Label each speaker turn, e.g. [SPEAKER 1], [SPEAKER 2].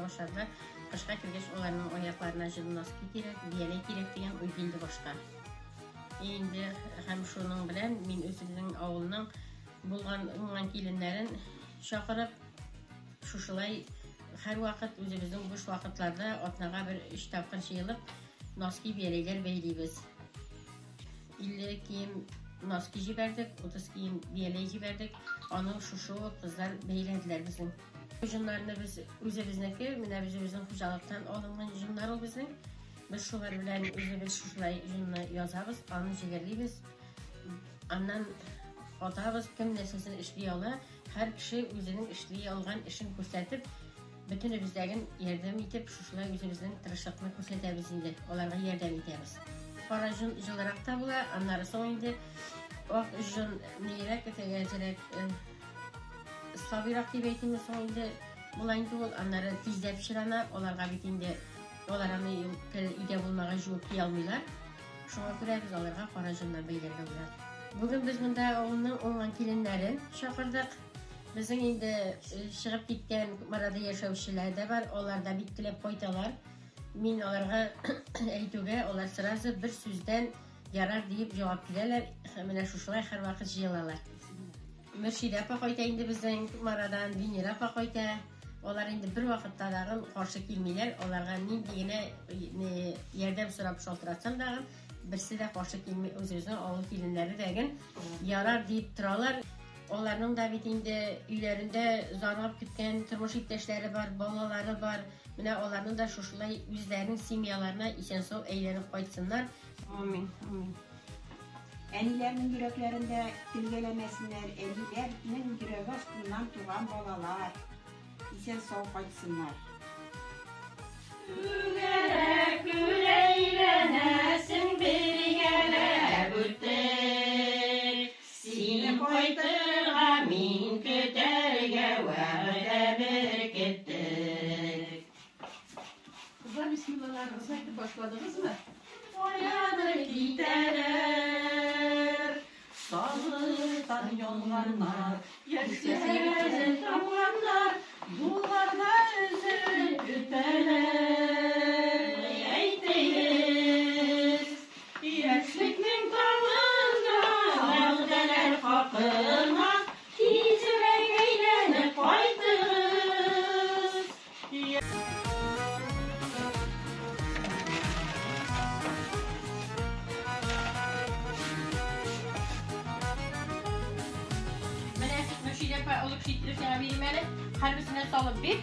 [SPEAKER 1] башладылар. Кышка кергәч, аларның аякларына җылы носки кирәк, бияләй кирәк дигән уй килде башка. Инде һәм шуның белән мин үземнең авылның булган уңган киленнәрен чакырып, шушылай һәрвакыт үзебезнең буш вакытларда атнага бер өч тапкыр җыелып, носки бияләйләр бәйлибез. 50 кием носки җибәрдек, 30 кием бияләй җибәрдек. Аны шушы ук кызлар бәйләделәр безнең. Җоннарны без үзебезнеке, менә үзебезнең хуҗалыктан алынган җоннар ул безнең. Без шулар белән үзебез шушылай җонны язабыз, аны җегерлибез. Аннан атабыз, кем нәрсәсен эшли ала, һәр кеше үзенең эшли алган эшен күрсәтеп, бөтенебездәген ярдәм итеп, шушылай үзебезнең тырышлыкны күрсәтәбез инде, аларга ярдәм итәбез. Кара җон җылырак та була, аннары соң инде ак җон нирәк, тәгәзрәк, слабыйрак дип әйтимме соң инде, була инде ул, аннары тиздә пычрана, аларга бит инде алар аны өйдә булмагач жуып кия алмыйлар. Шуңа күрә без аларга кара җоннар бәйләргә уйладык. Бүген без монда авылның уңган киленнәрен чакырдык. Безнең инде чыгып киткән Кукмарада яшәүчеләр дә бар, алар да бик теләп кайталар. Мин аларга әйтүгә, алар сразу бер сүздән ярар диеп җавап бирәләр. Менә шушылай һәрвакыт җыелалар. Мөршидә апа кайта инде безнең Кукмарадан, Венера апа кайта. Алар инде бер вакытта дагын каршы килмиләр. Аларга нинди генә ярдәм сорап шалтыратсам дагын, берсе дә каршы килми. Үзебезнең авыл киленнәре дәген ярар диеп торалар. Аларның да бит инде өйләрендә зарыгып көткән тормыш иптәшләре бар, балалары бар. Менә аларның да шушылай үзләренең семьяларына исән-сау әйләнеп кайтсыннар.
[SPEAKER 2] Амин, амин. Әниләрнең йөрәкләрендә телгәләмәсеннәр, әниләрнең йөрәге астыннан туган балалар исән-сау кайтсыннар.
[SPEAKER 1] Түгәрәк күл әйләнәсең бергәләп үттек. Син кайтырга, мин көтәргә вәгъдә беркеттек.
[SPEAKER 3] Кызлар, бисмиллаларыгызны әйтеп башладыгызмы?
[SPEAKER 1] Каядыр китәләр, сагыштан янганнар, яшьләрен тамганнар, юлларда өзелеп көтәләр. Әйтегез, яшьлекнең таңында вәгъдәләр хакына тизрәк әйләнеп кайтыгыз. Менә Мөршидә апа, олы кеше иттереп сиңа бирим әле. Һәрберсенә салып бир.